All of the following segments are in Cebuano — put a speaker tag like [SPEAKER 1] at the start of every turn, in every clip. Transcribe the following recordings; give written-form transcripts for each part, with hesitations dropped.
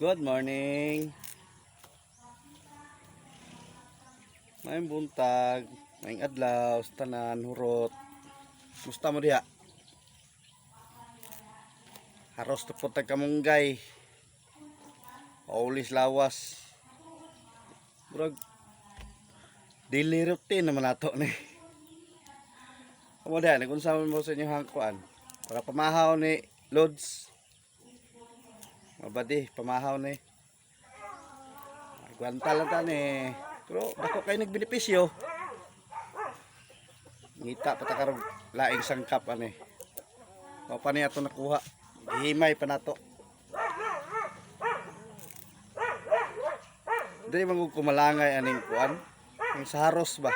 [SPEAKER 1] Good morning. Maayong buntag, maayong adlaw, sa tanan, hurot. Musta mo diha? Haros to po tag kamunggay. Paulis lawas. Murag daily routine naman nato ni. Kamo diha, nag-unsa man mo sa inyong hangkuan? Para pamahaw ni Lods. Mabadi, pamahaw ni. Gwanta lang ta ni. Pero dako kay nagbenepisyo. Ngita pa ta karon laing sangkap ani. Mao pa ni ato nakuha. Gihimay pa nato. Dili man gud kumalangay aning kuan. Ang sa haros ba.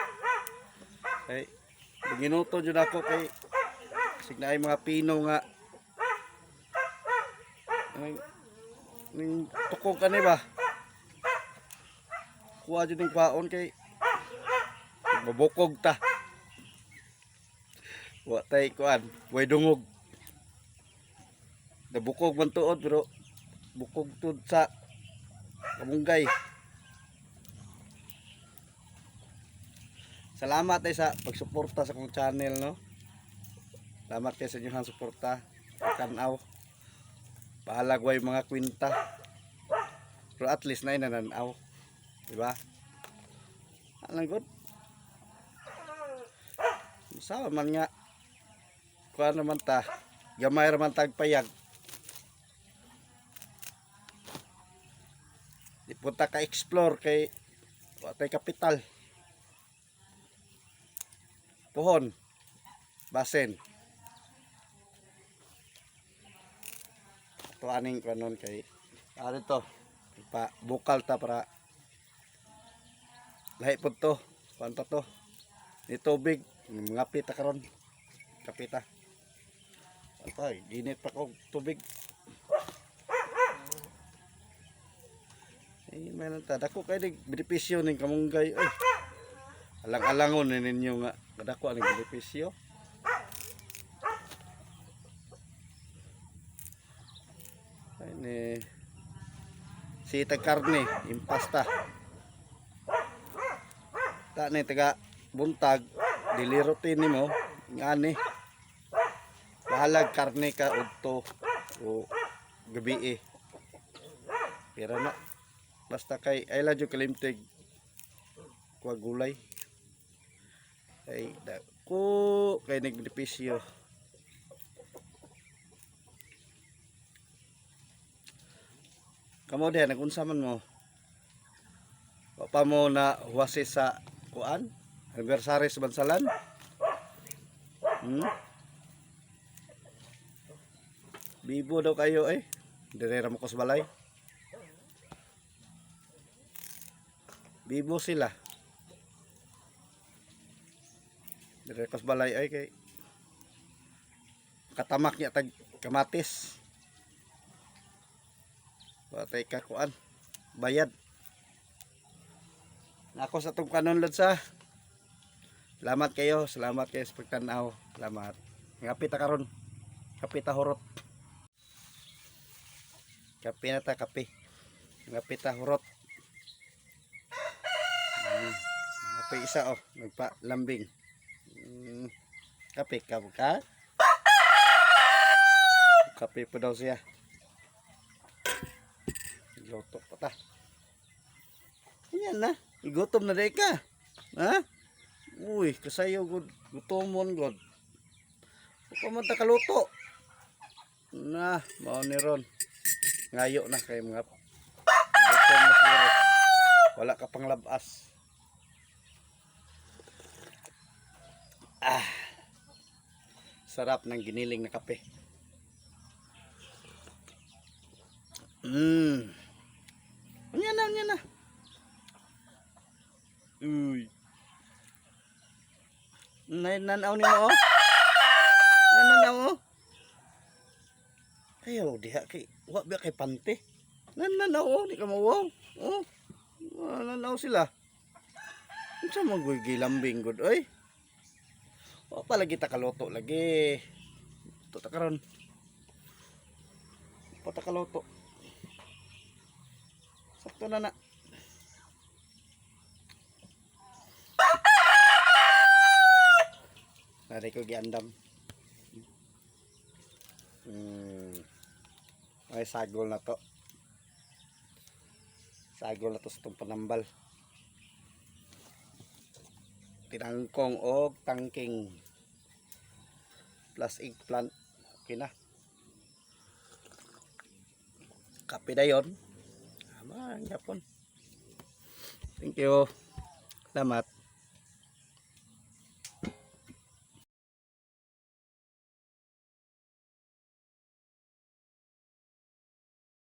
[SPEAKER 1] Kay ginuto jud ako kay signaay mga pino nga ning ning tukog kani ba. Kuha jud ning kwaon kay mabukog ta. Wa tay kuan, way dungog. Nabukog man tuod pero bukog tud sa kamunggay. Salamat ay sa pagsuporta sa akong channel, no. Salamat kay sa inyong suporta. Tanaw. Bahalag way mga kwinta. Pero at least na nananaw. Diba? Alang good. Sawa man nga. Kuha naman ta. Gamay raman tagpayag. Di punta ka explore kay wa tay kapital. Puhon. Basen. Ito aning kanon kay ano to? Pa bukal ta para lahi pud to. Kuan pa to. Ni tubig, mga pita karon. Kapita. Atay, ginit pa kog tubig. Ay, may lang ta. Dako kay nig benepisyo ning kamunggay. Oy. Alang-alangon ni ninyo nga kadako aning benepisyo. Ay ni si tag karne, impasta. Ta ni taga buntag, dili routine nimo ngani. Bahalag karne ka udto o gabi eh. Pero na basta kay ay la jud kalimtig kuha gulay. Ay dako kay nagbenepisyo. Kamo diha nagunsa man mo? Wa pa mo na huwasi sa kuan? Anniversary sa Bansalan? Bibo daw kayo eh. Dire ra mo ko sa balay. Bibo sila. Dire ko sa balay ay kay katamak niya tag kamatis. Wa tay ka kuan. Bayad. Nako sa tong kanon, Lods, ha. Salamat kayo, salamat kayo sa pagtanaw. Salamat. Kape ta karon. Kape ta hurot. Kape na ta kape. Kape ta hurot. Kape isa oh, nagpa-lambing. Kape ka ka? Kape po daw siya. Luto pa ta. Yan na. Igutom na day ka. Ha? Uy, kasayo gud. Gutomon god. Upa man ta kaluto. Na, mao ni ron. Ngayo na kay mga gutom na siguro. Wala ka pang labas. Ah. Sarap ng giniling na kape. Unya na, unya na. Uy. Nanaw ni mo oh. Nananaw oh. Ayaw diha kay wa ba kay pante. Nananaw oh, di ka mawaw. Oh. Nananaw sila. Unsa man goy gilambing gud oy. Wa pa lagi ta kaluto lagi. Luto ta karon. Pa ta kaluto. Sakto na na. Nari ko giandam. Ay, sagol na to. Sagol na to sa itong panambal. Tinangkong og tangking. Plus eggplant. Okay na. Kape na yun. Tama, ang Japon. Thank you. Salamat.